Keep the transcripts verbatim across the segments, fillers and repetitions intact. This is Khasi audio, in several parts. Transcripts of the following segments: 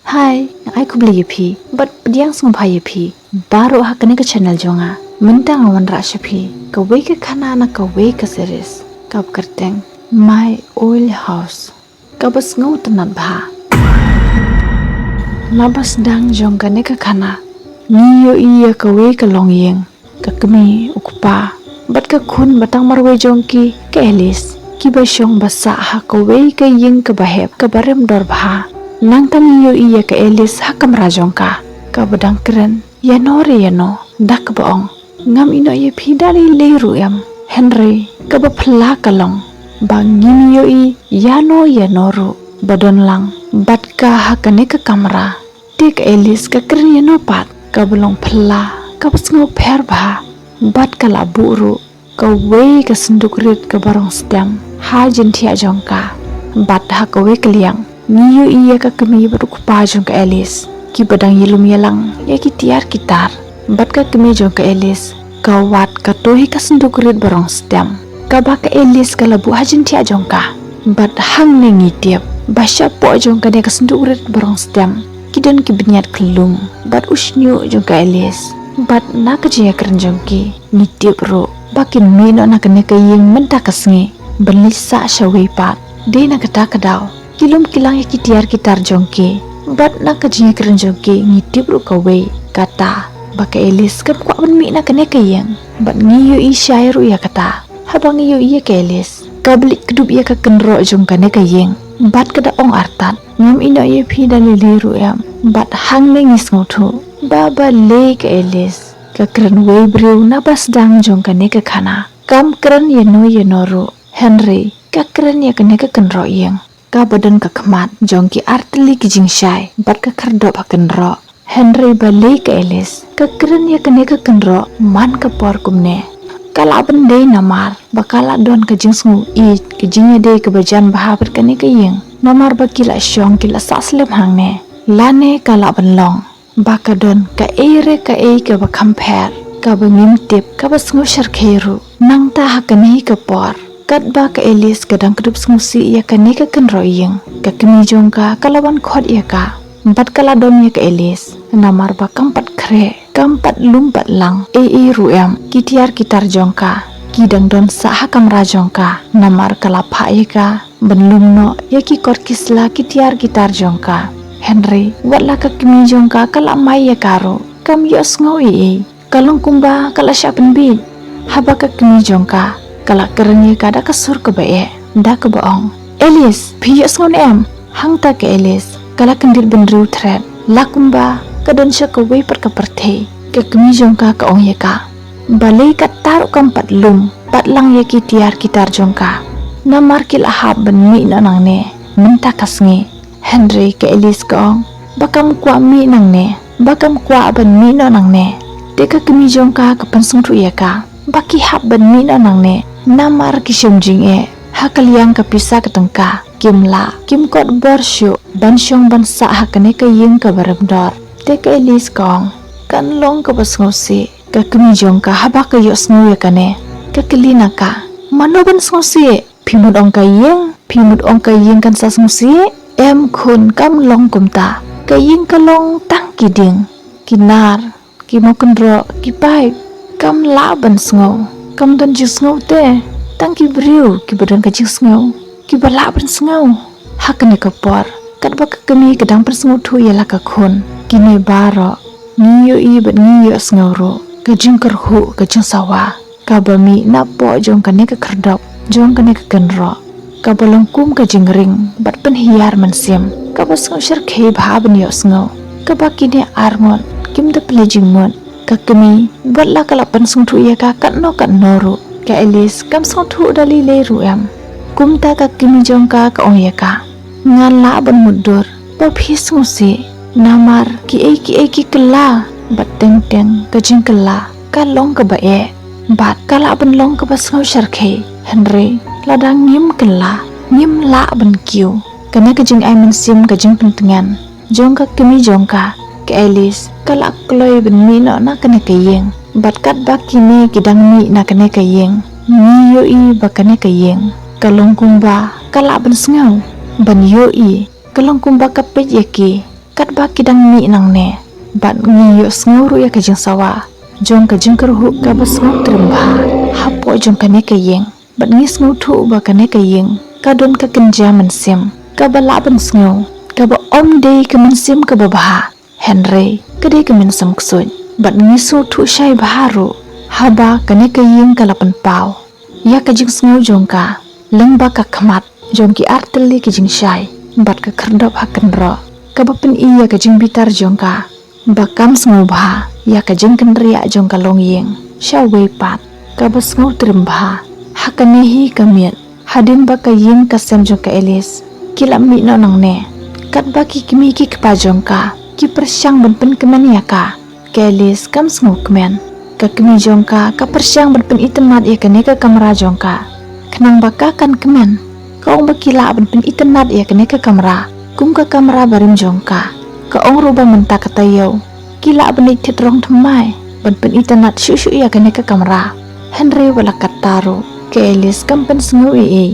Hi, nga ai khublei ïa phi bad pdiang sngewbha ïa phi baroh ha kane ka channel jong nga. Mynta nga wanrah sha phi kawei ka khana na kawei ka series kaba kyrteng My Old House, kaba sngewtynnat bha. Naba sdang jong kane ka khana ngi ïohi ïa kawei ka longïing, ka kmie, u kpa bad ka khun ba tang marwei jong ki, ka Alice, kiba shong ba sah ha kawei ka ïing kaba heh kaba rem dor bha. Nangta ngi ïohi ïa ka Alice ha kamra jong ka, kaba dang kren ïano re ïano da kaba ong, ngam ïehnoh ïa phi da lei lei ruh em, hynrei kaba phylla ka long ba ngim ïohi ïano ïano ruh ba don lang bad ka ha kane ka kamra. Te ka Alice ka kren ïano pat kaba long phylla, kaba sngewpher bha, bad ka la buh ruh kawei ka synduk rit kaba rong stem ha jingthiah jong ka. Bad ha kawei ka liang ngi ïohi ïa ka kmie bad u kpa jong ka Alice, kiba dang ïalum ïalang ïa ki tiar ki tar. Bad ka kmie jong ka Alice ka wad kato hi ka synduk rit ba rong stem, kaba ka Alice ka la buh ha jingthiah jong ka. Bad hangne ngi tip ba shapoh jong kane ka synduk rit ba rong stem ki don ki bniat khyllung bad u shñiuh jong ka Alice. Bad na ka jingïakren jong ki ngi tip ruh ba kin mih noh na kane ka ïing mynta ka sngi ban leit sah shawei pat. Dei na kata ka daw ki lum ki lang ïa ki tiar ki tar jong ki. Bad na ka jingïakren jong ki ngi tip ruh kawei, kata ba ka Alice kam kwah ban mih na kane ka ïing. Bad ngi ïohi shai ruh ïa kata haba ngi ïohi ïa ka Alice kaba leit kdup ïa ka kynroh jong kane ka ïing bad ka da ong artat, ngam ïehnoh ïa phi da lei lei ruh em. Bad hangne ngi sngewthuh ba balei ka Alice ka kren wei briew naba sdang jong kane ka khana. Kam kren ïano ïano ruh, hynrei ka kren ïa kane ka kynroh ïing kaba don ka khmat jong ki artylli ki jingshai bad ka khyrdop ha kynroh. Hynrei balei ka Alice ka kren ïa kane ka kynroh man ka por kumne? Ka lah ban dei namar ba ka la don ka jingsngew ïeit, ka jingïadei kaba jan bha bad kane ka ïing, namar ba ki la shong ki la sah slem hangne. Lane ka lah ban long ba ka don kaei re kaei kaba kham pher kaba ngim tip, kaba sngew shyrkhei ruh. Nangta ha kane ka por katba ka Alice ka dang kdup sngewsih ïa kane ka kynroh ïing, ka kmie jong ka ka la wan khot ïa ka. Bad ka la dom ïa ka Alice namar ba kam pat khreh, kam pat lum pat lang ei ei ruh em. Ki tiar ki tar jong ka ki dang don sah ha kamra jong ka, namar ka la phah ïa ka ban lum noh ïa ki kot ki sla ki tiar ki tar jong ka. Hynrei wat la ka kmie jong ka ka la mai ïa ka ruh kam ïohsngew ei ei. Ka long kumba ka la shah pynbiej haba ka kmie jong ka ka la kren ïa ka da ka sur kaba eh, da kaba ong, Alice, phi ïohsngew ne em? Hangta ka Alice ka la kyndit bynriew thret, la kumba ka don sha kawei pat ka pyrthei. Ka kmie jong ka ka ong ïa ka, balei katta ruh kam pat lum pat lang ïa ki tiar ki tar jong ka? Namar ki la hap ban mih noh nangne mynta ka sngi. Hynrei ka Alice ka ong ba kam kwah mih nangne, ba kam kwah ban mih noh nangne. Te ka kmie jong ka ka pynsngewthuh ïa ka ba ki hap ban mih noh nangne namar ki shim jingeh ha ka liang ka pisa ka tyngka. Kim lah, kim kot bor shuh ban shong ban sah ha kane ka ïing kaba rem dor. Te ka Alice ka ong, kan long kaba sngewsih. Ka kmie jong ka haba ka ïohsngew ïa kane ka kylli na ka, mano ban sngewsih? Phi mut ong ka ïing, phi mut ong ka ïing kan sa sngewsih? Em khun, kam long kumta. Ka ïing ka long tang ki dieng, ki nar, ki mawkynroh, ki paip. Kam lah ban sngew, kam don jingsngew te. Tang ki briew kiba don ka jingsngew kiba lah ban sngew. Ha kane ka por katba ka kmie ka dang pynsngewthuh ïa la ka khun, kine baroh ngi ïohi bad ngi ïohsngew ruh ka jingkyrhuh, ka jingsawa kaba mih napoh jong kane ka khyrdop jong kane ka kynroh, kaba long kum ka jingring bad pynhiar mynsiem kaba sngew shyrkhei bha ban ïohsngew, kaba kine arngut kim da plie jingmut. Ka kmie wat la ka la pynsngewthuh ïa ka katno katno ruh, ka Alice kam sngewthuh da lei lei ruh em. Kumta ka kmie jong ka ka ong ïa ka, ngan lah ban mutdur ba phi sngewsih namar kiei kiei ki kylla, bad teng teng ka jingkylla ka long kaba eh bad ka lah ban long kaba sngew shyrkhei. Hynrei lada ngim kylla, ngim lah ban kiew. Kane ka jingai mynsiem, ka jingpyntngen jong ka kmie jong ka, ka Alice ka la kloi ban mih noh na kane ka ïing. Bad katba kine ki dang mih na kane ka ïing, ngi ïohi ba kane ka ïing ka long kumba ka lah ban sngew, ban ïohi, ka long kumba ka peit ïa ki. katba ki dang mih nangne. Bad ngi ïohsngew ruh ïa ka jingsawa jong ka jingkyrhuh kaba sngewtriem bha hapoh jong kane ka ïing. Bad ngi sngewthuh ba kane ka ïing ka don ka kynja mynsiem kaba lah ban sngew, kaba ym dei ka mynsiem kaba bha, hynrei ka dei ka mynsiem ksuid. Bad ngi sngewthuh shai bha ruh haba kane ka ïing ka la pynpaw ïa ka jingsngew jong ka lyngba ka khmat jong ki artylli ki jingshai bad ka khyrdop ha kynroh, kaba pyni ïa ka jingbitar jong ka ba kam sngewbha ïa ka jingkynriah jong ka longïing sha uwei pat. Kaba sngewtriem bha ha kane hi ka miet, hadien ba ka ïing ka sem jong ka Alice ki la mih noh nangne, katba ki kmie ki kpa jong ka ki pyrshang ban pynkmen ïa ka, ka Alice kam sngewkmen. Ka kmie jong ka ka pyrshang ban pynitynnad ïa kane ka kamra jong ka, khnang ba ka kan kmen. Ka ong ba ki lah ban pynitynnad ïa kane ka kamra kum ka kamra barim jong ka. Ka ong ruh ba mynta ka taïew ki lah ban leit thied rong thymmai ban pynitynnad shuh shuh ïa kane ka kamra. Hynrei wat la katta ruh ka Alice kam pynsngew ei ei.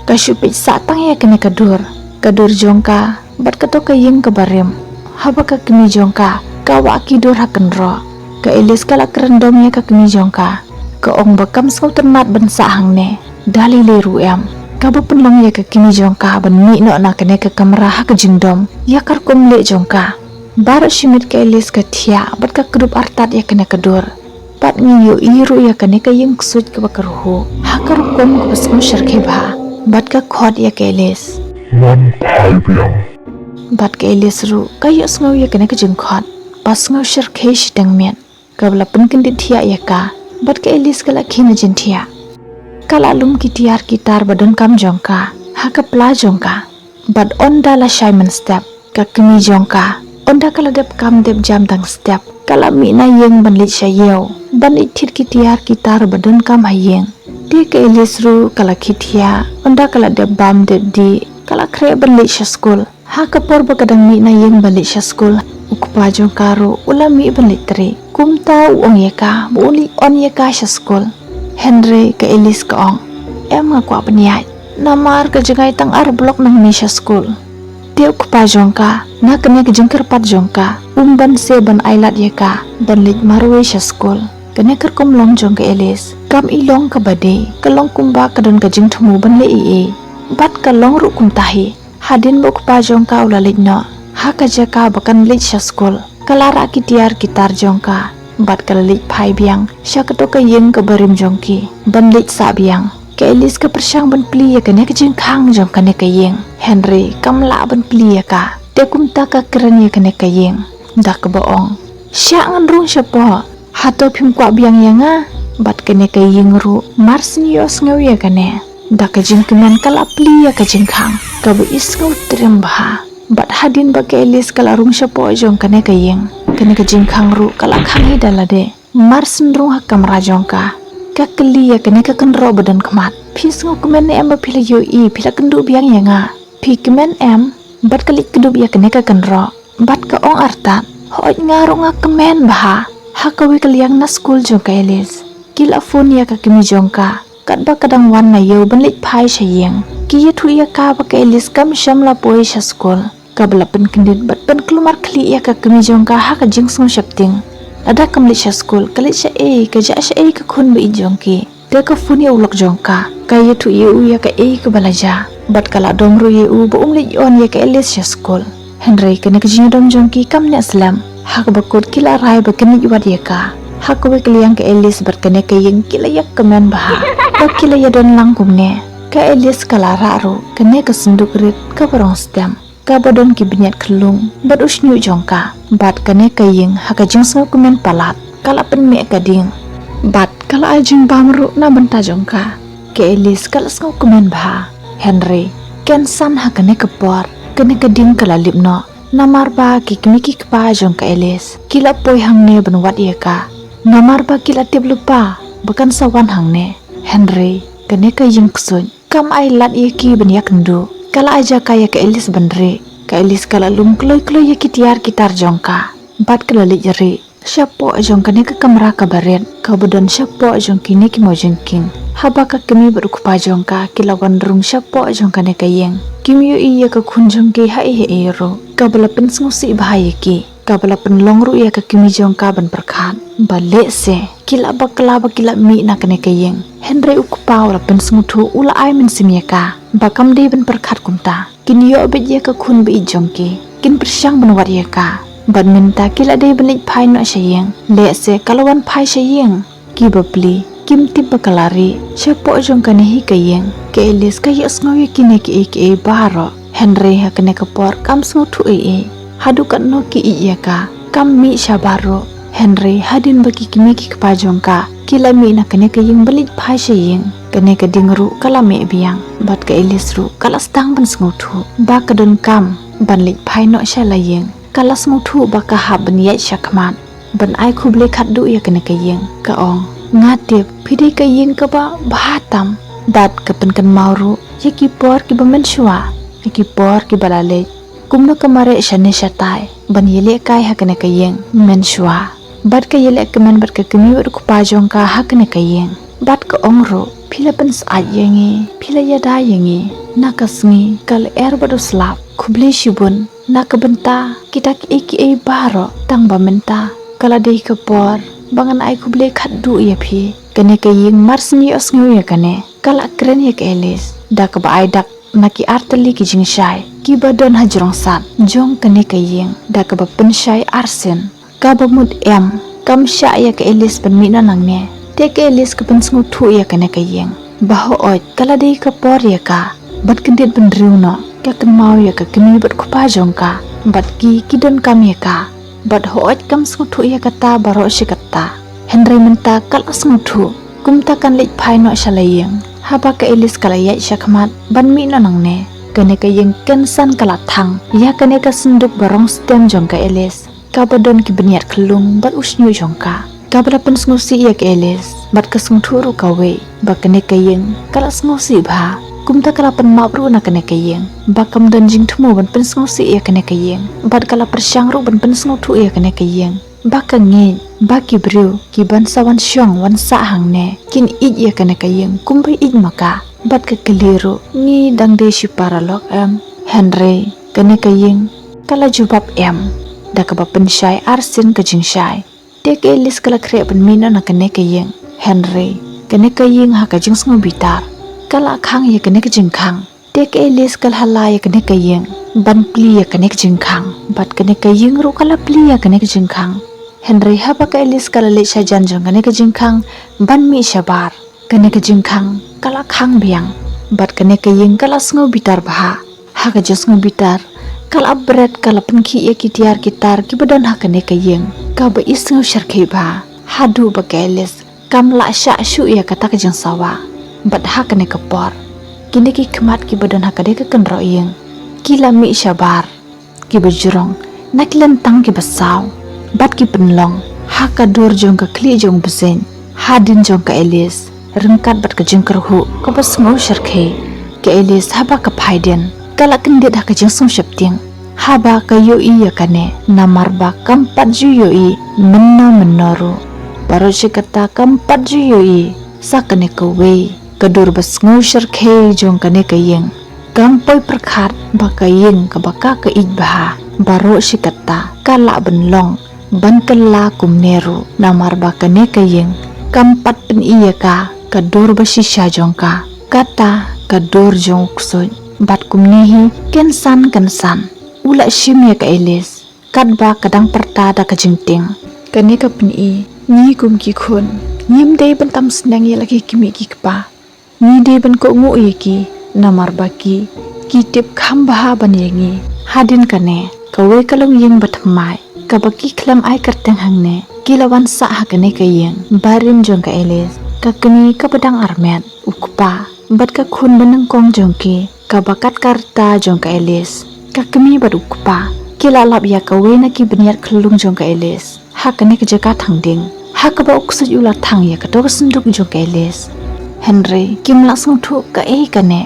Ka shu peit sah tang ïa kane ka dur, ka dur jong ka bad kato ka ïing kaba rim. Haba ka kmie jong ka ka wah ki dur ha kynroh, ka Alice ka la kren dom ïa ka kmie jong ka. Ka ong ba kam sngewtynnad ban sah hangne da lei lei ruh em. Kaba pynlong ïa ka kmie jong ka ban mih noh na kane ka kamra ha ka jingdom ïa ka rukom leh jong ka. Baroh shi miet ka Alice ka thiah bad ka kdup artat ïa kane ka dur. Bad ngi ïohi ruh ïa kane ka ïing ksuid kaba kyrhuh ha ka rukom kaba sngewshyrkhei bha. Bad ka khot ïa ka Alice, "Wan phai biang." Bad ka Alice ruh ka ïohsngew ïa kane ka jingkhot ba sngewshyrkhei shiteng miet, kaba la pynkyndit thiah ïa ka. Bad ka Alice ka la khie na jingthiah. Ka la lum ki tiar ki tar ba donkam jong ka ha ka pla jong ka. Bad ynda la shai mynstep, ka kmie jong ka, ynda ka la dep kam dep jam dang step, ka la mih na ïing ban leit sha ïew ban leit thied ki tiar ki tar ba donkam ha ïing. Te ka Alice ruh ka la khie thiah ynda ka la dep bam dep dih, ka la khreh ban leit sha skul. Ha ka por ba ka dang mih na ïing ban leit sha skul, u kpa jong ka ruh u la mih ban leit trei. Kumta u ong ïa ka ba un leit on ïa ka sha skul. Hynrei ka Alice ka ong, "Em, nga kwah pynïaid, namar ka jngai tang ar block nangne sha skul." Te u kpa jong ka, na kane ka jingkyrpad jong ka, um banse ban ailad ïa ka ban leit marwei sha skul. Kane ka rukom long jong ka Alice kam i long kaba dei, ka long kumba ka don ka jingthmu ban leh ei ei. Bad ka long ruh kumta hi. Hadien ba u kpa jong ka u la leit noh ha ka jaka ba kan leit sha skul, ka la rah ki tiar ki tar jong ka bad ka la leit phai biang sha kato ka ïing kaba rim jong ki ban leit sah biang. Ka Alice ka pyrshang ban plie ïa kane ka jingkhang jong kane ka ïing, hynrei kam lah ban plie ïa ka. Te kumta ka kren ïa kane ka ïing da kaba ong, "Shah, ngan rung shapoh. Hato phim kwah biang ïa nga?" Bad kane ka ïing ruh mar shu ïohsngew ïa kane, da ka jingkmen ka la plie ïa ka jingkhang kaba i sngewtriem bha. Bad hadien ba ka Alice ka la rung shapoh jong kane ka ïing, kane ka jingkhang ruh ka la khang hi da lade. Mar shu rung ha kamra jong ka, ka kylli ïa kane ka kynroh ba don khmat, "Phi sngewkmen ne em ba phi la ïohi phi la kynduh biang ïa nga? Phi kmen em?" Bad ka leit kdup ïa kane ka kynroh bad ka ong artat, "Hooid, nga ruh nga kmen bha." Ha kawei ka liang na skul jong ka Alice, ki la phone ïa ka kmie jong ka katba ka dang wan na ïew ban leit phai sha ïing. Ki ïathuh ïa ka ba ka Alice kam shym la poi sha skul, kaba la pynkyndit bad pynkulmar khlieh ïa ka kmie jong ka ha ka jingsngewsheptieng. Lada kam leit sha skul, ka leit sha ei, ka jah sha ei ka khun ba ïeit jong ki? Te ka phone ïa u lok jong ka, ka ïathuh ïa u ïa kaei kaba la jia bad ka la dom ruh ïa u ba um leit on ïa ka Alice sha skul. Hynrei kane ka jingïadon jong ki kam neh slem, ha kaba kut ki la rai ba kin leit wad ïa ka. Ha kawei ka liang ka Alice bad kane ka ïing ki la ïakmen bha bad ki la ïadon lang kumne. Ka Alice ka la rah ruh kane ka synduk rit kaba rong stem, kaba don ki bniat khyllung bad u shñiuh jong ka. Bad kane ka ïing ha ka jingsngewkmen palat ka la pynmih ka ding bad ka la ai jingbam ruh na bynta jong ka. Ka Alice ka la sngewkmen bha, hynrei kynsan ha kane ka por kane ka ding ka la lip noh, namar ba ki kmie ki kpa jong ka Alice ki la poi hangne ban wad ïa ka, namar ba ki la tip lypa ba kan sa wan hangne. Hynrei kane ka ïing ksuid kam ai lad ïa ki ban ïakynduh. Ka la ai jaka ïa ka Alice ban rieh. Ka Alice ka la lum kloi kloi ïa ki tiar ki tar jong ka bad ka la leit rieh Shapoh jong kane ka kamra kaba rit, kaba don shapoh jong kine ki mawjingkieng. Haba ka kmie bad u kpa jong ka ki la wan rung shapoh jong kane ka ïing, kim ïohi ïa ka khun jong ki ha ei ha ei ruh, kaba la pynsngewsih bha ïa ki, kaba la pynlong ruh ïa ka kmie jong ka ban pyrkhat ba lehse ki la bakla ba ki la mih na kane ka ïing. Hynrei u kpa u la pynsngewthuh, u la ai mynsiem ïa ka ba kam dei ban pyrkhat kumta. Kin ïoh beit ïa ka khun ba ïeit jong ki, kin pyrshang ban wad ïa ka. Bad mynta ki la dei ban leit phai noh sha ïing, lehse ka la wan phai sha ïing. Ki bapli kim tip ba ka la rieh shapoh jong kane hi ka ïing. Ka Elis ka ïohsngew ïa kine kiei kiei baroh. Hynrei ha kane ka por kam sngewthuh ei ei. Haduh katno ki ïeit ïa ka kam mih shabar ruh. Hynrei hadien ba ki kmie ki kpa jong ka ki la mih na kane ka ïing ban leit phai sha ïing, kane ka ding ruh ka la meh biang. Bad ka Elis ruh ka la sdang ban sngewthuh ba ka donkam ban leit phai noh sha la ïing. Ka la sngewthuh ba ka hap ban ïaid shakhmat ban ai khublei khatduh ïa kane ka ïing. Ka ong, nga tip phi dei ka ïing kaba bha tam. Bad ka pynkynmaw ruh ïa ki por kiba mynshuwa, ïa ki por kiba la leit, kumno ka mareh shane shatai ban ïalehkai ha kane ka ïing mynshuwa. Bad ka ïaleh kmen bad ka kmie bad u kpa jong ka ha kane ka ïing. Bad ka ong ruh, phi la pynsyaid ïa ngi, phi la ïada ïa ngi na ka sngi ka lyer bad u slap. Khublei shibun na ka bynta kita kiei kiei baroh, tang ba mynta ka la dei ka por ba ngan ai khublei khatduh ïa phi. Kane ka ïing mar syn ïohsngew ïa kane, ka la kren ïa ka Elis da kaba ai dak na ki artylli ki jingshai kiba don ha jrong sat jong kane ka ïing, da kaba pynshai arsien. Kaba mut em, kam shah ïa ka Elis ban mih noh nangne. Te ka Elis ka pynsngewthuh ïa kane ka ïing ba hooid ka la dei ka por ïa ka ban kyndit bynriew noh. Ka kynmaw ïa ka kmie bad kpa jong ka, bad ki ki donkam ïa ka. Bad hooid kam sngewthuh ïa kata baroh shi katta, hynrei mynta ka la sngewthuh kumta kan leit phai noh sha la ïing. Haba ka Elis ka la ïaid shakhmat ban mih noh nangne, kane ka ïing kynsan ka la thang ïa kane ka synduk ba rong stem jong ka Elis, kaba don ki bniat khyllung bad u shñiuh jong ka, kaba la pynsngewsih ïa ka Elis. Bad ka sngewthuh ruh kawei ba kane ka ïing ka la sngewsih bha. Kumta ka la pynmap ruh na kane ka ïing ba kam don jingthmu ban pynsngewsih ïa kane ka ïing. Bad ka la pyrshang ruh ban pynsngewthuh ïa kane ka ïing ba ka ngeit ba ki briew kiban sa wan shong wan sah hangne kin ïeit ïa kane ka ïing kumba ïeit ma ka. Bad ka kylli ruh, ngi dang dei shi paralok em? Hynrei kane ka ïing ka la jubab em da kaba pynshai arsien ka jingshai. Te ka Elis ka la khreh ban mih noh na kane ka ïing, hynrei kane ka ïing ha ka jingsngew bitar ka la khang ïa kane ka jingkhang. Te ka Elis ka la hala ïa kane ka ïing ban plie ïa kane ka jingkhang, bad kane ka ïing ruh ka la plie ïa kane ka jingkhang. Hynrei haba ka Elis ka la leit shajan jong kane ka jingkhang ban mih shabar, kane ka jingkhang ka la khang biang, bad kane ka ïing ka la sngew bitar bha. Ha ka jingsngew bitar ka la bret, ka la pynkhih ïa ki tiar ki tar kiba don ha kane ka ïing kaba isngew shyrkhei bha, haduh ba ka Elis kam lah shah shuh ïa kata ka jingsawa. Bad ha kane ka por kine ki khmat kiba don ha kane ka kynroh ïing ki la mih shabar, kiba jrong na ki lyntang kiba saw, bad ki pynlong ha ka dur jong ka khlieh jong u bseiñ, hadien jong ka Elis, ryngkat bad ka jingkyrhuh kaba sngew shyrkhei. Ka Elis haba ka phaidien ka la kyndit ha ka jingsngew sheptieng haba ka ïohi ïa kane, namar ba kam pat ju ïohi mynno mynno ruh. Baroh shi katta kam pat ju ïohi sa kane kawei ka dur ba sngew shyrkhei jong kane ka ïing. Kam poi pyrkhat ba ka ïing kaba ka ka ïeit bha baroh shi katta ka lah ban long ban kylla kumne ruh, namar ba kane ka ïing kam pat pyni ïa ka ka dur ba shisha jong ka, kata ka dur jong u ksuid. Bad kumne hi kynsan kynsan u la shim ïa ka Elis, katba ka dang pyrta da ka jingtieng. Kane ka pyni ngi kum ki khun ngim dei ban tam sneng ïa la ki kmie ki kpa. Ngi dei ban kohnguh ïa ki, namar ba ki ki tip kham bha ban ïa ngi. Hadien kane kawei ka longïing bathymmai kaba ki khlem ai kyrteng hangne, ki la wan sah ha kane ka ïing barim jong ka Elis, ka kmie kaba dang armet, u kpa bad ka khun banyngkong jong ki kaba kat ka rta jong ka Elis. Ka kmie bad u kpa ki la lap ïa kawei na ki bniat khyllung jong ka Elis ha kane ka jaka thang ding, ha kaba u ksuid u la thang ïa kato ka synduk jong ka Elis. Hynrei kim lah sngewthuh kaei kane.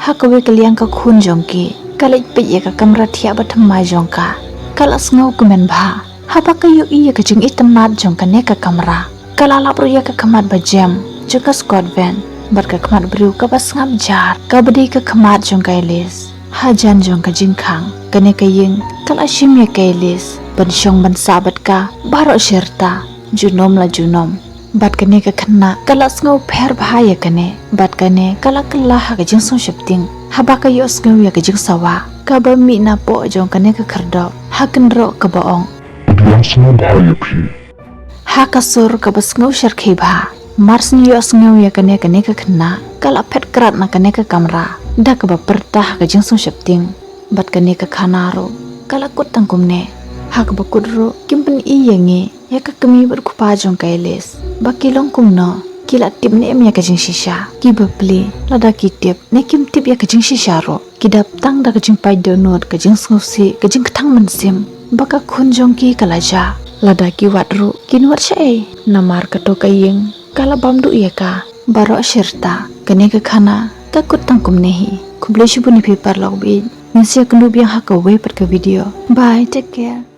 Ha kawei ka liang ka khun jong ki ka leit peit ïa ka kamra thiah bathymmai jong ka, ka la sngewkmen bha. Haba ka ïohi ïa ka jingitynnad jong kane ka kamra, ka la lap ruh ïa ka khmat ba jem jong ka Scott Van bad ka khmat briew kaba sngap jar, kaba dei ka khmat jong ka Alice. Hajan jong ka jingkhang, kane ka ïing ka la shim ïa ka Alice ban shong ban sah bad ka baroh shirta, junom la junom. Bad kane ka khynnah ka la sngew pher bha ïa kane, bad kane ka la kylla ha ka jingsngewsheptieng. Haba ka ïohsngew ïa ka jingsawa kaba mih napoh jong kane ka khyrdop, ha kynroh kaba ong, "Phi ïohsngew bha ïa phi." Ha ka sur kaba sngew shyrkhei bha, mar shu ïohsngew ïa kane, kane ka khynnah ka la phet krad na kane ka kamra da kaba pyrta ha ka jingsngewsheptieng. Bad kane ka khana ruh ka la kut tang kumne. Ha kaba kut ruh, kim pyni ïa ngi ïa ka kmie bad u kpa jong ka Alice ba ki long kumno, ki la tip ne em ïa ka jingshisha. Ki bapli, lada ki tip ne kim tip ïa ka jingshisha ruh, ki dap tang da ka jingpait dohnud, ka jingsngewsih, ka jingkthang mynsiem ba ka khun jong ki ka la jah. Lada ki wad ruh, kin wad shaei? Namar kato ka ïing ka la bam duh ïa ka baroh shirta. Kane ka khana ka kut tang kumne hi. Khublei shibun ïa phi paralok baieit. Ngin sa ïakynduh biang ha kawei pat ka video. Bye, take care.